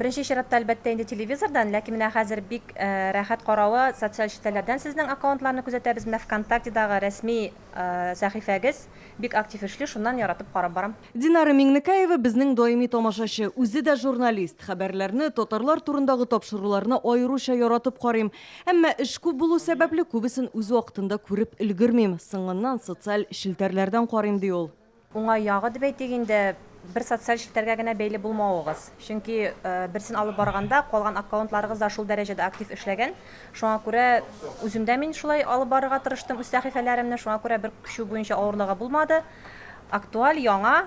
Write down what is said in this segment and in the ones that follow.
Беренче чиратта, әлбәттә инде, телевизордан, ләкин менә хәзер бик рәхәт каравы, социаль челтәрләрдән сезнең аккаунтларны күзәтәбез. Менә ВКонтактедагы рәсми сәхифәгез бик актив эшли, шуннан яратып карап барам. Динара Миңнекәева безнең даими тамашачы, үзе дә журналист. Хәбәрләрне, татарлар турындагы тапшыруларны аеруча яратып карыйм. Әмма эш күп булу сәбәпле, күбесен үз вакытында күреп өлгермим, соңыннан социаль челтәрләрдән карыйм, ди ул. Уңай ягы дип әйтик инде, бер социаль челтәргә генә бәйле булмавыгыз. Чөнки берсен алып барганда, калган аккаунтларыгыз да шул дәрәҗәдә актив эшләгән. Шуңа күрә үзем дә мин шулай алып барырга тырыштым үз сәхифәләремне. Шуңа күрә бер күчү буенча авырлыгы булмады. Актуаль, яңа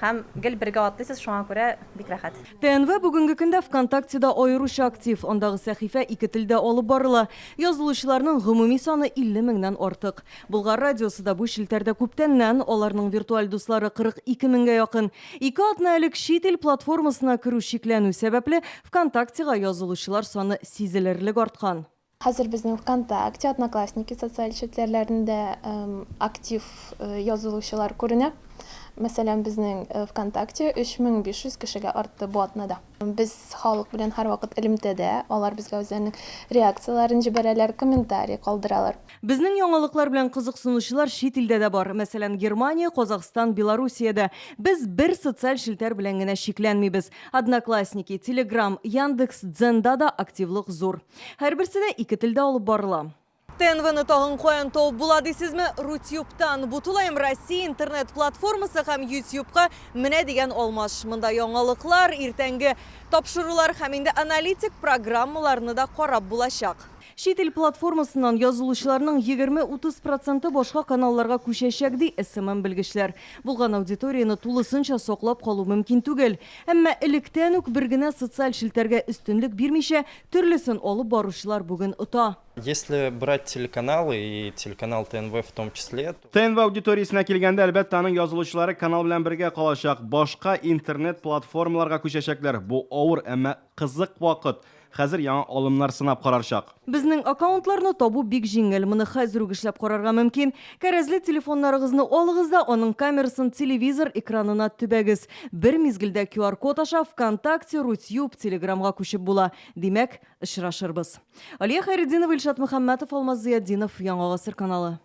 һәм гел бергә атлыйсыз, шуңа күрә бик рәхәт. ТНВ бүгенге көндә ВКонтактеда аеруча актив. Андагы сәхифә ике телдә алып барыла. Язылучыларның гомуми саны 50 меңнән артык. Болгар радиосы да бу челтәрдә күптәннән, аларның виртуаль дуслары 42 меңгә якын. Ике атна элек чит ил платформасына керү чикләнү сәбәпле, ВКонтактега язылучылар саны сизелерлек арткан. Хәзер безнең ВКонтакте, Одноклассники социаль челтәрләрендә актив язылучылар күренә. Мәсәлән, безнең ВКонтакте 3500 кешегә артты бу атнада. Без халык белән һәрвакыт элемтәдә, алар безгә үзләренең реакцияләрен җибәрәләр, комментарий калдыралар. Безнең яңалыклар белән кызыксынучылар чит илдә дә бар. Мәсәлән, Германия, Казахстан, Белоруссиядә. Без бер социаль челтәр белән генә чикләнмибез. Одноклассники, Телеграм, Яндекс Дзенда да активлык зур. Һәрберсе дә ике телдә алып барыла. ТНВны тагын каян табып була дисезме? Рутюбтан. Бу тулаем Россия интернет-платформасы һәм Ютубка менә дигән алмаш. Монда яңалыклар, иртәнге тапшырулар һәм инде аналитик программаларны да карап булачак. Чит ил платформасыннан язылучыларның 20-30 проценты башка каналларга күчәчәк, ди SMM-белгечләр. Булган аудиторияне тулысынча саклап калу мөмкин түгел. Әмма электән үк бер генә социаль челтәргә өстенлек бирмичә, төрлесен алып баручылар бүген ота. Если брать телеканалы и телеканал ТНВ в том числе, то. ТНВ аудиториясенә килгәндә, әлбәттә, аның язылучылары канал белән бергә калачак, башка интернет-платформаларга күчәчәкләр. Бу авыр, әмма кызык вакыт. Хәзер яңа алымнар сынап карар чак. Безнең аккаунтларны табу бик җиңел, моны хәзер үк эшләп карарга мөмкин. Кәрәзле телефоннарыгызны алыгыз да, аның камерасын телевизор экранына төбәгез. Бер мизгелдә QR-код аша ВКонтакте, Рутюб, Телеграмга күчеп була. Димәк, очрашырбыз. Алия Хәйретдинова, Илшат Мөхәммәтов, Алмаз Зыятдинов, Яңа Гасыр каналы.